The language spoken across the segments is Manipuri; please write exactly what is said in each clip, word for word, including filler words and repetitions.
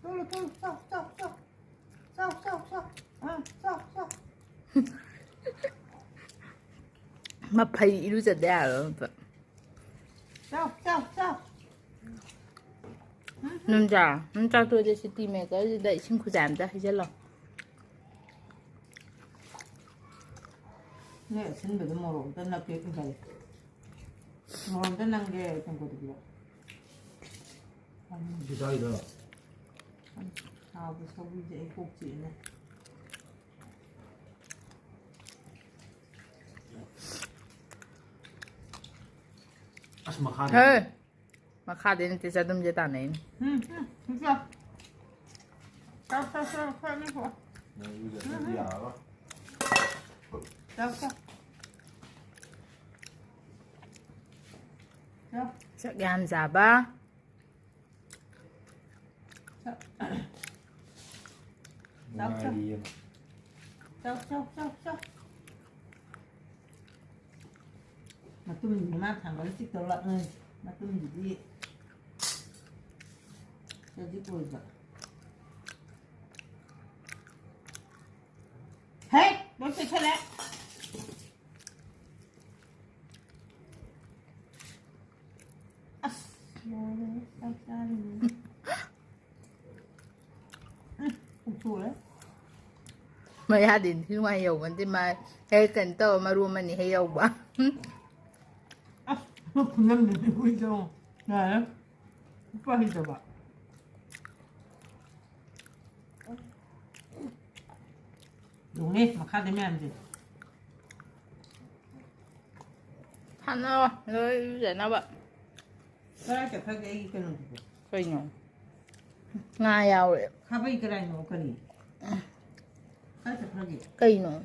ꯊꯣꯛꯂꯣ, ꯊꯣꯛꯂꯣ, ꯆꯥꯎ, ꯆꯥꯎ, ꯆꯥꯎ꯫ ꯆꯥꯎ, ꯆꯥꯎ, ꯆꯥꯎ꯫ ꯑꯥ, ꯆꯥꯎ, ꯆꯥꯎ꯫ ꯃꯐꯩ ꯏꯔꯨꯖꯗ ꯌꯥꯔꯣꯏ ꯑꯝꯇ꯫ ꯆꯥꯎ, ꯆꯥꯎ, ꯆꯥꯎ꯫ ꯅꯨꯡꯖꯥ, ꯅꯪ ꯆꯥꯛ ꯇꯣꯛꯑꯗꯤ ꯁꯤ ꯇꯤ ꯃꯦꯀꯔꯁꯤꯗ ꯏꯁꯤꯡ ꯈꯨꯖꯥꯏ ꯑꯝꯇ ꯍꯩꯖꯜꯂꯣ꯫ ꯅꯣꯏ ꯑꯁꯤꯟꯕꯗꯣ ꯃꯣꯔꯣꯛ ꯑꯝꯇ ꯅꯞꯀꯦ ꯈꯜꯂꯦ꯫ ꯃꯣꯔꯣꯛ ꯑꯝꯇ ꯅꯝꯒꯦ, ꯇꯦꯡꯀꯣꯠꯇ ꯄꯤꯔꯛꯑꯣ꯫ ꯁꯤ ꯆꯥꯔꯤꯗꯣ? ꯍꯥꯎꯕ ꯁꯧꯒ꯭ꯔꯤꯁꯦ ꯑꯩ ꯀꯣꯛ ꯆꯤꯛꯑꯦꯅꯦ꯫ ꯑꯁ, ꯃꯈꯥꯗ꯫ ꯍꯦ! ꯃꯈꯥꯗꯩ ꯅꯠꯇꯦ, ꯆꯗꯨꯝꯁꯦ ꯇꯥꯟꯅꯩꯅꯦ꯫ ꯎꯝ, ꯎꯝ, ꯎꯝ, ꯆꯥꯎ꯫ ꯆꯥꯎ, ꯆꯥꯎ, ꯆꯥꯎ, ꯈꯔ ꯑꯅꯤ ꯄꯨꯔꯛꯑꯣ꯫ ꯅꯪ ꯏꯔꯨꯖꯗ꯭ꯔꯗꯤ ꯌꯥꯔꯔꯣꯏ꯫ ꯆꯥꯎ, ꯆꯥꯎ꯫ ꯆꯥꯎ꯫ ꯆꯥꯛ ꯌꯥꯝ ꯆꯥꯕ꯫ ꯆꯥꯎ꯫ ꯆꯥꯎ, ꯆꯥꯎ꯫ ꯅꯨꯡꯉꯥꯏꯔꯤꯌꯦ꯫ ꯆꯥꯎ, ꯆꯥꯎ, ꯆꯥꯎ, ꯆꯥꯎ꯫ ꯃꯇꯨꯝ ꯃꯥ ꯊꯥꯡꯒꯠꯂ ꯆꯤꯛꯇꯧ ꯂꯥꯛꯅꯔꯤꯁꯦ꯫ ꯃꯇꯨꯝꯗꯨꯗꯤ ꯆꯖꯤꯛ ꯑꯣꯏꯕ꯫ ꯍꯦ! ꯂꯣꯏ ꯆꯦꯛꯁꯜꯂꯦ꯫ ꯑꯁ, ꯂꯣꯏꯔꯦ, ꯆꯥꯛ ꯆꯥꯔꯤꯉꯩꯗ꯫ ꯎꯝ, ꯄꯨꯛ ꯊꯣꯛꯑꯦ꯫ ꯃꯌꯥꯗꯤ ꯅꯤꯡꯊꯤ ꯅꯨꯡꯉꯥꯏ ꯌꯧꯕ ꯅꯠꯇꯦ, ꯃꯥ ꯍꯦꯛ ꯀꯩꯅꯣ ꯇꯧꯔ ꯃꯔꯨ ꯑꯃꯅꯤ ꯍꯦꯛ ꯌꯧꯕ꯫ ꯑꯁ, ꯈꯨꯅꯝꯗꯨꯗꯤ ꯍꯨꯏꯗꯣ꯫ ꯌꯥꯔꯦ꯫ ꯎꯄꯥꯏ ꯂꯩꯇꯕ꯫ ꯌꯦꯡꯉꯨꯅꯦ, ꯃꯈꯥꯗ ꯃꯌꯥꯝꯁꯦ꯫ ꯍꯥꯠꯅꯔꯣ, ꯂꯣꯏ ꯏꯔꯨꯖꯅꯕ꯫ ꯀꯗꯥꯏ ꯆꯠꯈ꯭ꯔꯒꯦ ꯑꯩꯒꯤ ꯀꯩꯅꯣꯗꯨꯕꯣ? ꯀꯩꯅꯣ? ꯉꯥ ꯌꯥꯎꯔꯦ꯫ ꯈꯥꯕꯩ ꯀꯗꯥꯏꯅꯣ? ꯀꯔꯤ? ꯀꯗꯥꯏ ꯆꯠꯈ꯭ꯔꯒꯦ? ꯀꯩꯅꯣ?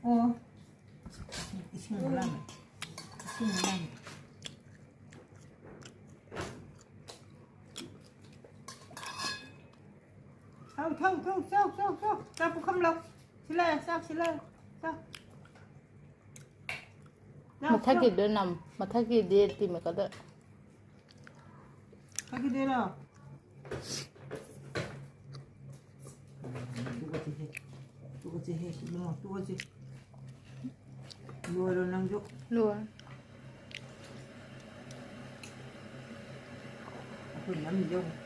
ꯑꯣ꯫ ꯏꯁꯤꯡ ꯍꯨꯔꯥꯟꯕ꯫ ꯏꯁꯤꯡ ꯍꯨꯔꯥꯟꯕ꯫ ꯊꯧ, ꯊꯧ, ꯊꯧ, ꯆꯥꯎ, ꯆꯥꯎ, ꯆꯥꯎ꯫ ꯆꯥꯛ ꯄꯨꯈꯝ ꯂꯧ꯫ ꯁꯤ ꯂꯩꯔꯦ, ꯆꯥꯛ ꯁꯤ ꯂꯩꯔꯦ꯫ ꯆꯥꯎ꯫ ꯆꯥꯎ, ꯆꯥꯎ꯫ ꯃꯊꯛꯀꯤꯗꯣ ꯅꯝ-, ꯃꯊꯛꯀꯤꯗꯤ ꯇꯤꯃꯦꯀꯔꯗ꯫ ꯃꯊꯛꯀꯤꯗꯨꯔꯣ? ꯇꯣꯛꯑꯁꯦ ꯍꯦ, ꯏꯕꯨꯡꯉꯣ, ꯇꯣꯛꯑꯁꯦ꯫ ꯂꯣꯏꯔꯣ ꯅꯪꯁꯨ꯫ ꯂꯣꯏꯔꯦ꯫ ꯑꯩꯈꯣꯏ ꯅꯝꯃꯤꯁꯦ ꯌꯦꯡꯉꯨ꯫